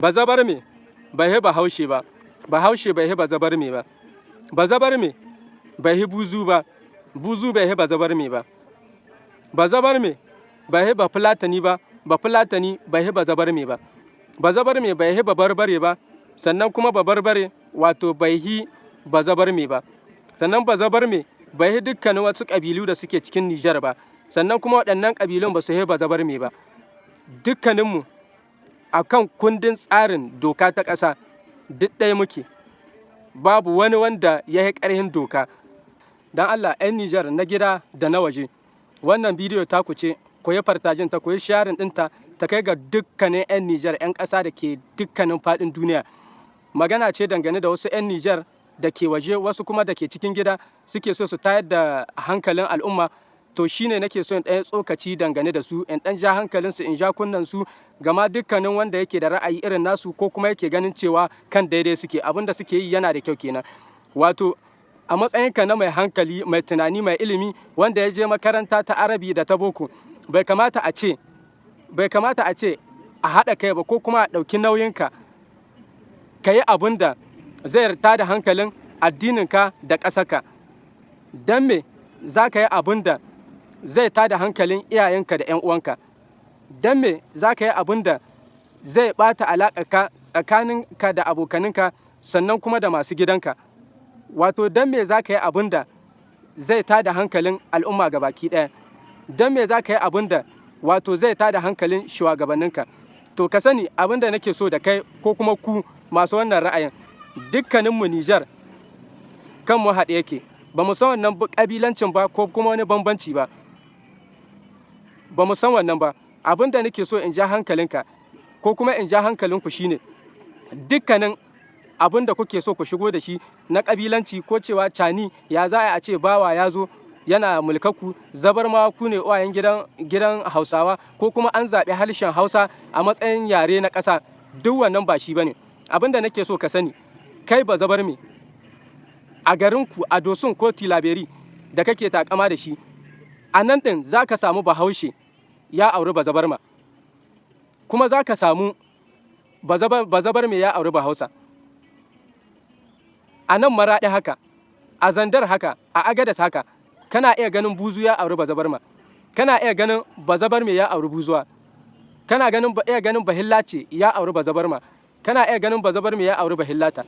Bazabarme bai hi Bahaushe ba, Bahaushe bai hi Bazabarme ba, Bazabarme bai hi Buzu ba, Buzu bai hi Bazabarme ba, Bazabarme bai hi Bafulatani ba, Bafulatani bai hi Bazabarme ba, Bazabarme bai hi Babarbare ba, sannan kuma Babarbare wato bai hi Bazabarme ba, sannan Bazabarme bai hi dukkanin wasu ƙabilu da suke cikin Nijar ba, sannan kuma waɗannan ƙabilun ba su hi Bazabarme ba. Dukkaninmu a kan kundin tsarin doka ta ƙasa duk ɗaya muke, babu wani wanda ya yi ƙarhin doka. Don Allah 'yan Nijar na gida da na waje, wannan bidiyo taku ce, ku yi partaging ta, ku yi sharing ɗinta ta kai ga dukkanin 'yan Nijar, 'yan ƙasa da ke dukkanin faɗin duniya. Magana ce dangane da wasu 'yan Nijar da ke waje, wasu kuma da ke cikin gida suke so su tayar da hankalin al'umma. To shine nake so in ɗan tsokaci dangane da su, in ɗan ja hankalinsu, in ja kunnensu, gama dukkanin wanda yake da ra'ayi irin nasu ko kuma yake ganin cewa kan daidai suke, abin da suke yi yana da kyau kenan. Wato a matsayinka na mai hankali, mai tunani, mai ilimi, wanda ya je makaranta ta Arabi da ta boko, bai kamata a ce a haɗa kai ba ko kuma a ɗauki nauyinka ka yi abin da zai tada hankalin addininka da ƙasarka. Don me za ka yi abin da zai tada hankalin iyayenka da 'yan uwanka? Don me za ka yi abin da zai ɓata alaƙarka tsakaninka da abokaninka, sannan kuma da masu gidanka? Wato don me za ka yi abin da zai tada hankalin al'umma gabaki ɗaya? Don me za ka yi abin da wato zai tada hankalin shugabanninka? To ka sani, abin da nake so da kai ko kuma ku masu wannan ra'ayin, dukkaninmu Nijar kanmu haɗe yake. Ba mu san wannan ƙabilancin ba ko kuma wani bambanci ba, ba mu san wannan ba. Abin da nake so in ja hankalinka ko kuma in ja hankalinku shine, dukkanin abin da kuke so ku shigo da shi na ƙabilanci ko cewa cani ya za a ce bawa ya zo yana mulkaku, Zabarma ku ne uwayen gidan Hausawa, ko kuma an zaɓi harshen Hausa a matsayin yare na ƙasa, duk wannan ba shi bane. Abin da nake so ka sani, kai Bazabarme, a garinku a Dosun ko Tilaberi da kake takama da shi, a nan ɗin za ka samu Bahaushe ya auri Bazabarma, kuma za ka samu Bazabarme ya auri Bahausa. A nan Maraɗi haka, a Zandar haka, a Agadas haka, kana iya ganin Buzu ya auri Bazabarma, kana iya ganin Bazabarme ya auri Buzuwa, kana iya ganin Bahillace ya auri Bazabarma, kana iya ganin Bazabarme ya auri Bahillata.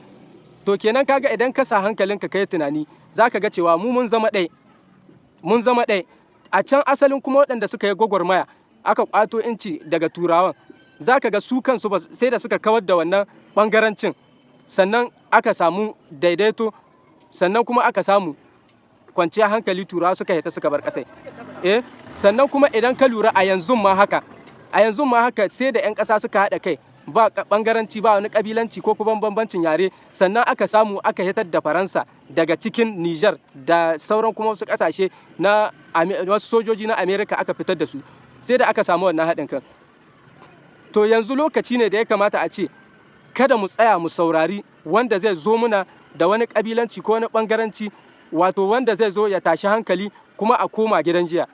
To kenan kaga idan ka sa hankalinka kai tunani, za ka ga cewa mu mun zama ɗai, mun zama ɗai. A can asalin kuma waɗanda suka yi gwagwarmaya aka ƙwato inci daga Turawan, za ka ga su kansu sai da suka kawar da wannan ɓangarancin, sannan aka samu daidaito, sannan kuma aka samu kwanciyar hankali, Turawa suka hita suka bar ƙasai. Sannan kuma idan ka lura a yanzu ma haka, sai da 'yan ƙasa suka haɗa kai, ba ɓangaranci, ba wani ƙabilanci ko kuma bambancin yare, sannan aka samu aka hitar da Faransa daga cikin Niger da sauran kuma wasu ƙasashe na wasu sojoji na America aka fitar da su. Sai da aka samu wannan haɗin kan. To yanzu lokaci ne da ya kamata a ce kada mu tsaya mu saurari wanda zai zo muna da wani ƙabilanci ko wani ɓangaranci, wato wanda zai zo ya tashi hankali kuma a koma gidan jiya.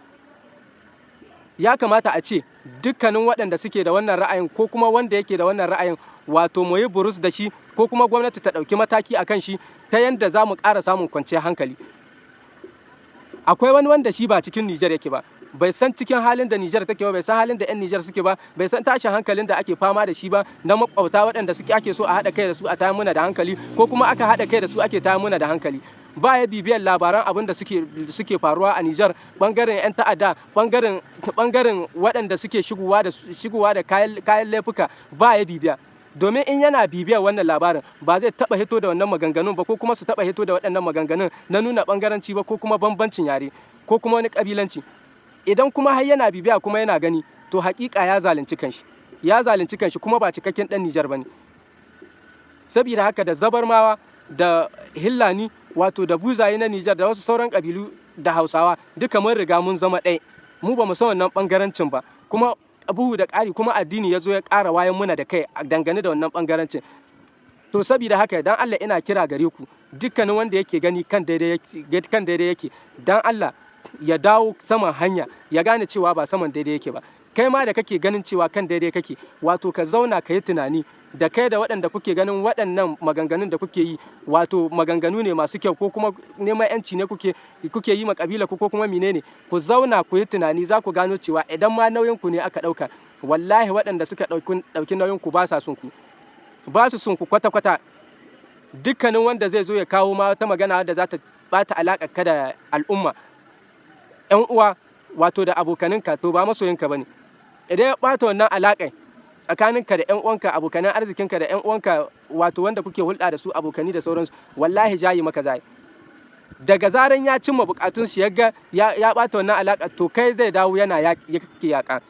Ya kamata a ce dukkanin waɗanda suke da wannan ra'ayin ko kuma wanda yake da wannan ra'ayin, wato mu yi burus da shi ko kuma gwamnati ta ɗauki mataki a kan shi ta yanda za mu ƙara samun kwanciyar hankali. Akwai wani wanda shi ba cikin Nijar yake ba, bai san cikin halin da Nijar take ba, bai san halin da 'yan Nijar suke ba, bai san tashin hankalin da ake fama da shi ba na makwabta waɗanda suke ake so a haɗa kai da su a tayar muna da hankali, ko kuma aka haɗa kai da su ake tayar muna da hankali. Ba ya bibiyar labaran abin da suke faruwa a Nijar, bangaren 'yan ta'adda, bangaren waɗanda suke shigowa da kayan laifuka, ba ya bibiya. Domin in yana bibiyar wannan labarin, ba zai taba hito da wannan maganganun ba, ko kuma su taba hito da waɗannan maganganun na nuna bangaranci ba, ko kuma bambancin yare, ko kuma wani kabilanci. Idan kuma har yana bibiya kuma yana gani, to hakika ya zalunci kanshi, ya zalunci kanshi, kuma ba cikakken dan Nijar bane. Saboda haka da Zabarmawa da Hillani, wato da Buzaye na Nijar, da wasu sauran kabilu, da Hausawa, duka mun riga mun zama ɗaya. Mu ba mu san wannan bangarancin ba. Kuma bugu da ƙari kuma addini ya zo ya ƙara wayan muna da kai dangane da wannan bangarancin. To saboda haka, dan Allah ina kira gare ku, dukkanin wanda yake gani kan daidai yake, dan Allah ya dawo saman hanya, ya gane cewa ba saman daidai yake ba. Kai ma da kake ganin cewa kan daidai kake, wato ka zauna ka yi tunani da kai da waɗanda kuke ganin waɗannan maganganun da kuke yi, wato maganganu ne masu kyau ko kuma neman yanci ne kuke yi ma kabila ku ko kuma menene. Ku zauna ku yi tunani, za ku gano cewa idan ma nauyin ku ne aka ɗauka, wallahi waɗanda suka ɗauki nauyin ku ba sa son ku, ba su son ku kwata-kwata. Dukkanin wanda zai zo ya kawo ma wata magana da za ta bata alaƙar ka da al'umma, 'yan uwa, wato da abokaninka, to ba masoyinka bane. Idan ya ɓata wannan alaƙar tsakaninka da 'yan uwanka, abokanan arzikinka da 'yan uwanka, wato wanda kuke hulɗa da su, abokani da sauransu, wallahi jayi maka zai. Daga zaran ya cimma bukatun shi, ya ga ya ɓata wannan alaƙa, to kai zai dawo yana yake yaƙa.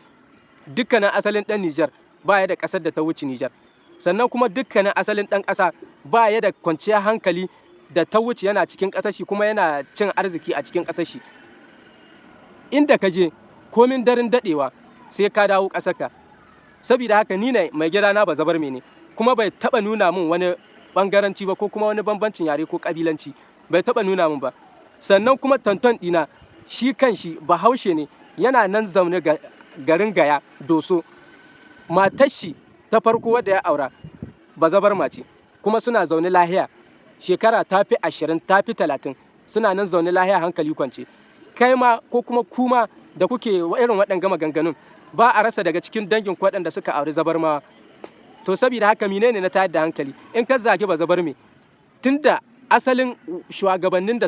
Dukkanin asalin ɗan Nijar ba ya da ƙasar da ta wuce Nijar. Sannan kuma dukkanin asalin ɗan ƙasa ba ya da kwanciyar hankali da ta wuce yana cikin ƙasar shi kuma yana cin arziki a cikin ƙasar shi. Inda ka je, komin daren daɗewa, sai ka dawo ƙasarka. Saboda haka ni ne mai gidana ba Zabarme ne, kuma bai taɓa nuna min wani ɓangaranci ba ko kuma wani bambancin yare ko ƙabilanci, bai taɓa nuna min ba. Sannan kuma tonton ɗina shi kan shi Bahaushe ne, yana nan zaune garin Gaya Doso. Matar shi ta farko wadda ya aura ba Zabarma ce, kuma suna zaune lahiya shekara ta fi 20, ta fi 30, suna nan zaune lahiya, hankali kwance. Kai ma ko kuma kuma da kuke irin waɗanga maganganun, ba a rasa daga cikin dangin ku waɗanda suka auri Zabarmawa. To saboda haka menene na tayar da hankali in ka zagi ba Zabarme, tunda asalin shugabannin da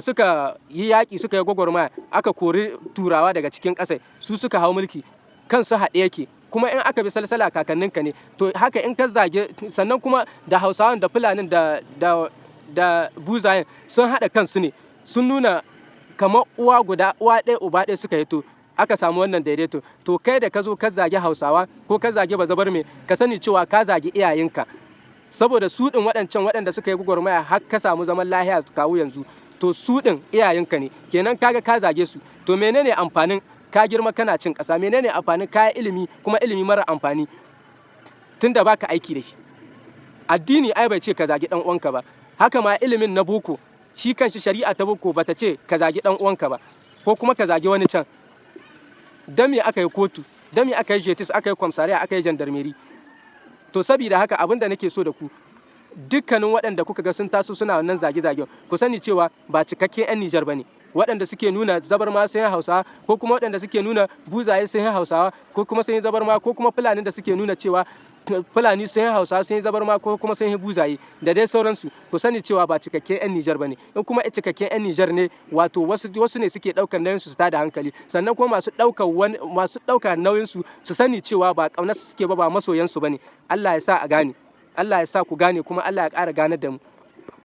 suka yi yaƙi, suka yi gwagwarmaya, aka kori Turawa daga cikin ƙasai, su suka hau mulki, kansu haɗe yake. Kuma in aka bi salsala, kakanninka ne. To haka in ka zage, sannan kuma da Hausawan da Fulanin da Buzayen sun haɗa kansu ne, sun nuna kamar uwa guda, uwa ɗaya uba ɗaya suka hito, aka samu wannan daidaito. To kai da ka zo ka zagi Hausawa ko ka zagi Bazabarme, ka sani cewa ka zagi iyayenka, saboda su ɗin waɗancan waɗanda suka yi gwagwarmaya har ka samu zaman lahiya kawo yanzu, to su ɗin iyayenka ne. Kenan kaga ka zage su. To menene amfanin ka girma kana cin ƙasa? Menene amfanin kaya ilimi, kuma ilimi mara amfani tunda baka aiki da shi? Addini ai bai ce ka zagi ɗan uwanka ba. Haka ma ilimin na boko, shi kanshi shari'a ta boko bata ce ka zagi ɗan uwanka ba ko kuma ka zagi wani can. Dan me aka yi kotu? Dan me aka yi justice, aka yi commissariat, aka yi gendarmerie? To saboda haka abin da nake so da ku, dukkanin waɗanda kuka ga sun taso suna wannan zage-zagen, ku sani cewa ba cikakken 'yan Nijar ba ne. Waɗanda suke nuna Zabarma sun yi Hausawa, ko kuma waɗanda suke nuna Buzaye sun yi Hausawa ko kuma sun yi Zabarma, ko kuma Fulanin da suke nuna cewa Fulani sun yi Hausawa, sun yi Zabarma ko kuma sun yi Buzaye da dai sauransu, ku sani cewa ba cikakken 'yan Nijar ba ne. In kuma cikakken 'yan Nijar ne, wato wasu ne suke ɗaukar nauyin su tada hankali. Sannan kuma masu ɗaukar nauyin su, su sani cewa ba ƙaunar su suke ba, ba masoyan su bane. Allah ya sa a gane, Allah ya sa ku gane, kuma Allah ya ƙara ganar da mu.